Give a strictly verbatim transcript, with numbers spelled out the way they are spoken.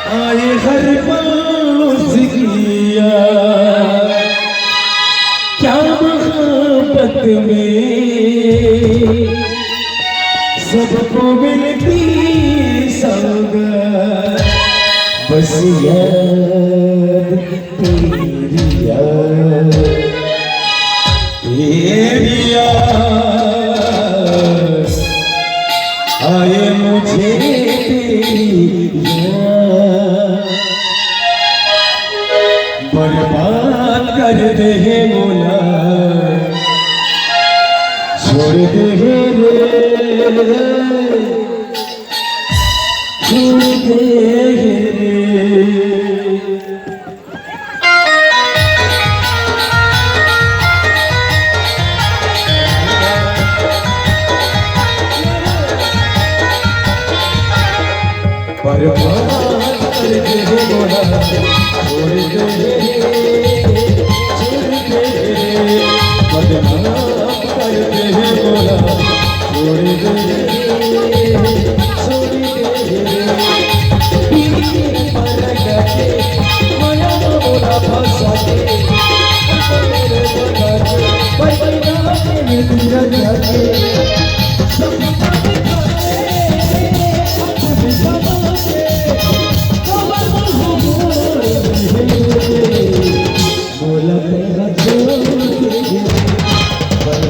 आए हर पल उसकी याद, क्या मोहब्बत में सबको मिलती सौगात, बस याद तेरी याद, तेरी याद, आए मुझे तेरी याद। बर्बाद कर दे हे मोला, छोड़ दे हे रे, छोड़ दे हे रे। बर्बाद कर दे मोला, छोड़ दे, छोड़ दे, बदनाम कर दे मोला, छोड़ दे, छोड़ दे। पीर पर लगा के, माया मोला फंसा के, मेरे बना के, भाई, भाई, ना, मेरे दिल